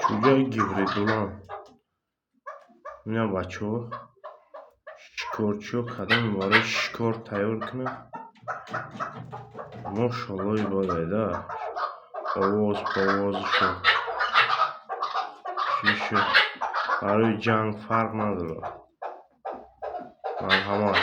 Чӯҷаи гибридулам. Ина, бачаҳо, шикорчиҳо кадоме барои шикор тайёр кунад. Мошаллои баледа. Овоз повозашо. Чиша. Барои ҷанг фарқ надорад. Марҳамат.